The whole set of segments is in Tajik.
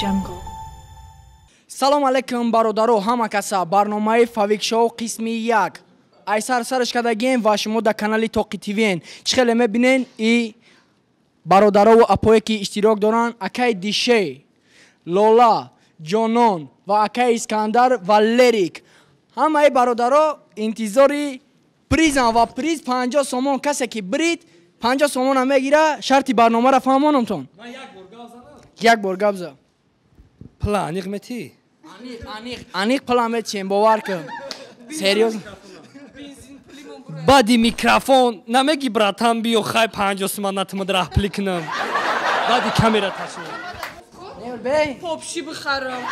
Jungle. Салом алейкум бародаро, ҳама каса. Барномаи Фавик Шоу қисми 1. Ай сар сараш кардагием ва шумо дар канали Тоқи ТВ-ен. Чӣ хеле мебинен и бародарову апое ки иштирок доранд, акай Дише, Лола, Ҷонон ва акай Искандар ва Лерик. Ҳамаи бародаро интизори призан ва приз 50 сомон. Касе ки брид 50 сомона мегира. Шарти барномаро фаҳмонамтон. Як бор гап зан. Пла аниқ метӣ? Аниқ, аниқ, аниқ пла метием, бовар кун. Серьёзно. Баъди микрофон намеги братан биё хай 50 сомон натмад раҳпли кунам. Баъди камера ташвиқ. Попши бихарам.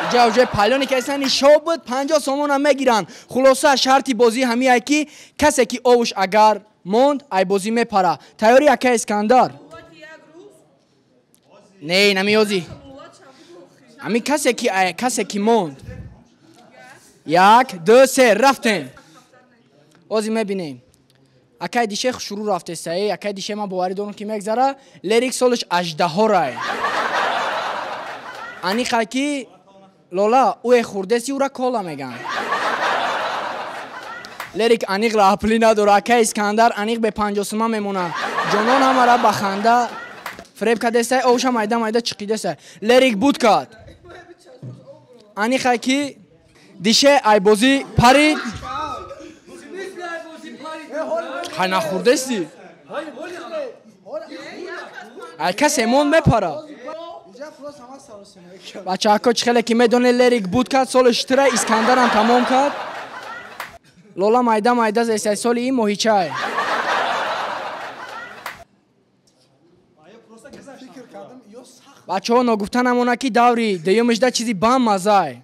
Иҷа уже палёне ки ҳастанд шоу буд 50 сомона мегиранд. Хулоса шарти бозӣ ҳамияе ки касе ки овуш агар монд, ай бозӣ мепара. Тайёри ака Искандар? Не, намеёзӣ. Ами касе ки монд. 1 2 3 рафтем. Ози мебинем. Акай Дише шурӯъ рафтеста. Акай Дише ман боварӣ дорам ки мегзара. Лерик солаш 18-рай. Аниқа ки Лола ӯе хурдеси ӯра кола меган. Лерик аниқ раҳпулӣ надора. Акай Искандар аниқ бе 50 сомон мемона. Ҷонон ҳамара ба ханда фреб кардеста, овша майда майда чиқидеста. Лерик буд кард. Аниқа ки Дише айбозӣ парид. Ҳай нахурдести? Ай касе мон мепара. Бачаҳако чӣ хеле ки медонед Лерик буд кард, солаш тира Искандарам тамом кард. Лола майда майда зесай соли ин моҳичай. Бачаҳо ногуфта намонад ки даври дуюмашда чизи бам мазай.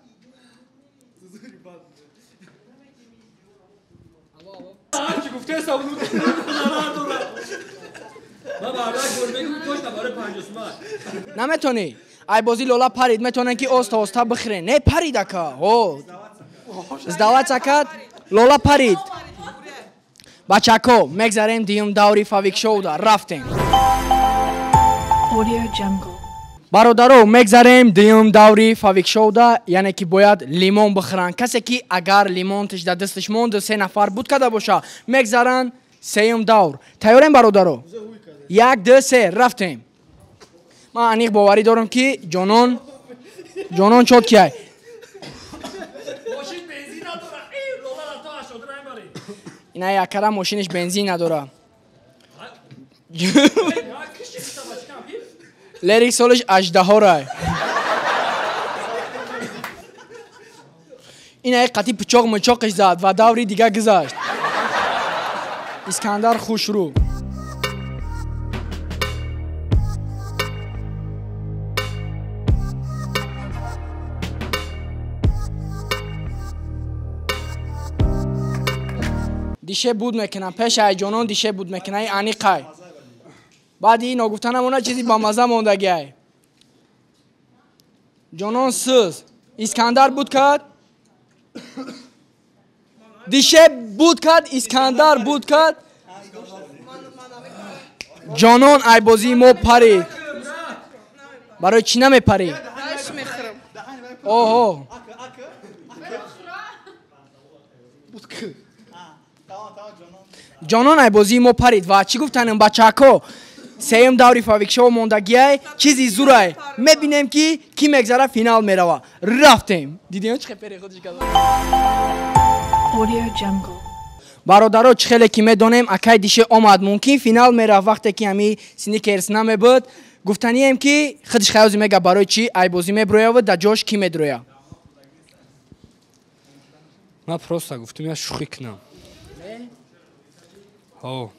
Наметонӣ. Ай бозӣ Лола парид, метавонанд ки оста оста бихӯрен. Не парид ака. О. Сдаваться кард, Лола парид. Бачако, мегзарем дуюм даври Фавик Шоуда. Рафтем. Audio Jungle. Бародаро, мегзарем дуюм даври Фавик Шоуда, яъне ки бояд лимон бихӯранд. Касе ки агар лимонташ дар дасташ монд, 3 нафар буд карда боша, мегзаранд сеюм давр. Тайёрем бародаро? 1 2 3 рафтем. Ман аниқ боварӣ дорам ки Ҷонон Ҷонон чот кияй. Ина якара мошинаш бензин надора. Лерик солаш 18-рай. Ина як қатӣ пичоқ мичоқаш зад ва даври дига гузашт. Искандар хушрӯ. Дише буд мекунам, пеш ай Ҷонон дише буд мекунам, аниқай. Баъди ин ногуфта намона чизи бамаза мондагиай. Ҷонон сӯз. Искандар буд кард. Дише буд кард, Искандар буд кард. Ҷонон ай бозии мо парид. Барои чӣ намепарӣ? Оҳо. Ҷонон ай бозии мо парид ва чӣ гуфтанем бачако? Сеюм даври Фавик Шоу мондагиай, чизи зурай. Мебинем ки ки мегзара финал мерава. Рафтем. Дидем чӣ хепери худаш кард. Audio Jungle. Бародаро, чӣ хеле ки медонем, акай Дише омад, мумкин финал мерафт вақте ки ҳами сникерс намебуд. Гуфтанием ки худаш хаёзи мега барои чӣ ай бозӣ меброява дар ҷош ки медроя. Ман просто гуфтам я шӯхӣ кунам. Ҳо.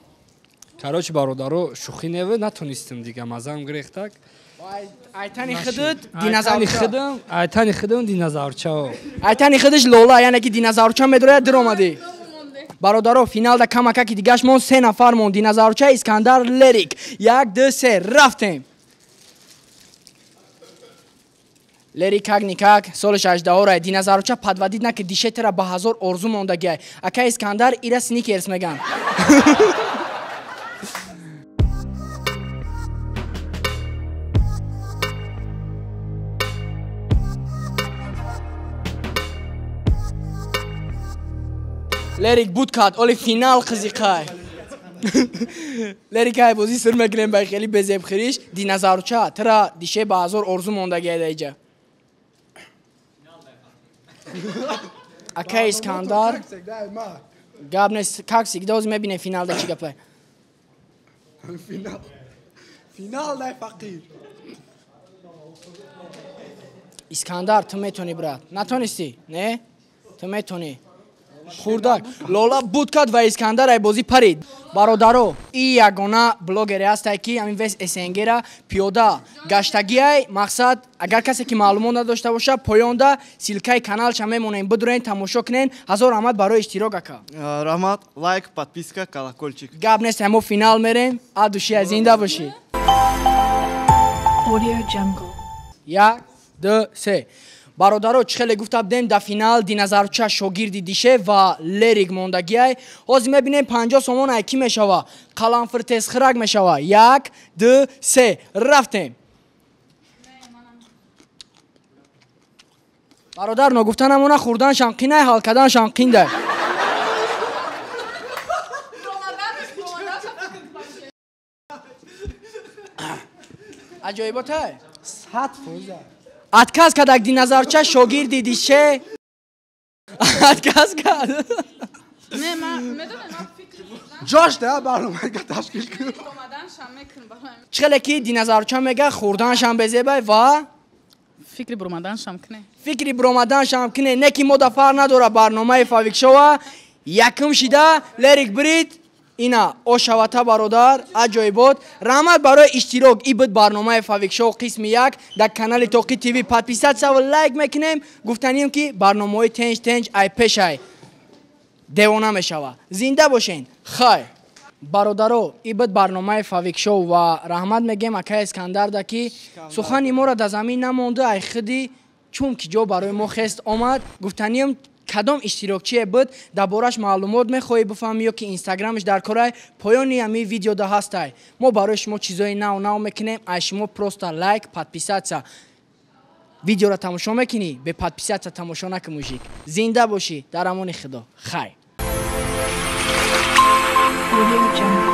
Короче, бародаро, шӯхӣ неве натонистам дига, мазам гирехтак. Айтани худут динозаврча. Худам, айтани худам динозаврча. Айтани худаш Лола, яъне ки динозаврча медроя диромадӣ. Бародаро, финалда камакаки дигаш мон 3 нафар мон. Динозаврча, Искандар, Лерик. 1 2 3 рафтем. Лерик как никак солаш 18-рай. Динозаврча подводид на ки дише тера ба 1000 орзу мондагиай. Ака Искандар ира сникерс меган. Лерик буд кард, оли финал қизиқай. Лерик ай бозӣ сир мекунем ба хеле безебхириш. Динозаврча, тра дише ба ҳазор орзу мондагиай да иҷа. Акай Искандар. Гап нест, как всегда оз мебинем финал да чӣ гапай. Финал. Финал дай фақир. Искандар, ту метонӣ, брат. Натонистӣ? Не? Ту метонӣ. Хурдак. Лола буд кард ва Искандар ай бозӣ парид. Бародаро, и ягона блогере ҳастай, ки ҳамин вес СНГ-ра пиёда гаштагиай. Мақсад, агар касе ки маълумот надошта боша, поёнда ссылка и каналша мемонем, бидурен, тамошо кунен. Ҳазор раҳмат барои иштирок, ака. Раҳмат, лайк, подписка, колокольчик. Гап нест, мо финал мерем. Адуши, зинда бошӣ. 1, 2, 3. Бародаро, чӣ хеле гуфта будем, дар финал Динозаврча шогирди Дише ва Лерик мондагиай. Ҳозир мебинем 50 сомон ай кӣ мешава. Қаламфир тезхирак мешава. 1, 2, 3. Рафтем. Бародар, ногуфта намона, хӯрдан шанқинай, ҳал кардан шанқиндай. Аҷоиботай? 100%. Отказ кард Динозаврча шогирди Дише. Отказ кард. Не, ман медонам, ман фикр кардам. Ҷош да барномаи ташкил кун. Омаданшам мекунам барои. Чӣ хеле ки Динозаврча мега, хӯрданшам безебай ва фикри буромаданшам кне. Фикри буромаданшам кне. Не ки мо да фарқ надора барномаи Фавикшова. Якум шида Лерик брид. Ина ошавата, бародар, аҷоибот. Раҳмат барои иштирок. И буд барномаи Фавикшоу қисми 1 дар канали Тоқи ТВ. Подписаться ва лайк мекунем. Гуфтанем ки барномаҳои тенҷ тенҷ ай пешай девона мешава. Зинда бошен. Хай. Бародаро, и буд барномаи Фавикшоу ва раҳмат мегем акай Искандарда, ки сухани моро дар замин намонда, ай худи чун ки ҷо барои мо хест омад. Гуфтанем, кадом иштирокчие буд, дар бораш маълумот мехоҳӣ бифаҳмӣ ё ки инстаграмаш дар корай, поёни ҳамин видео да ҳастай. Мо барои шумо чизои нав нав мекунем, ай шумо просто лайк, подписаться. Видеоро тамошо мекунӣ, бе подписаться тамошо накун, мужик. Зинда бошӣ, дар амони Худо. Хай. Audio Jungle.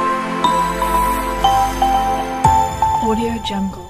Audio Jungle.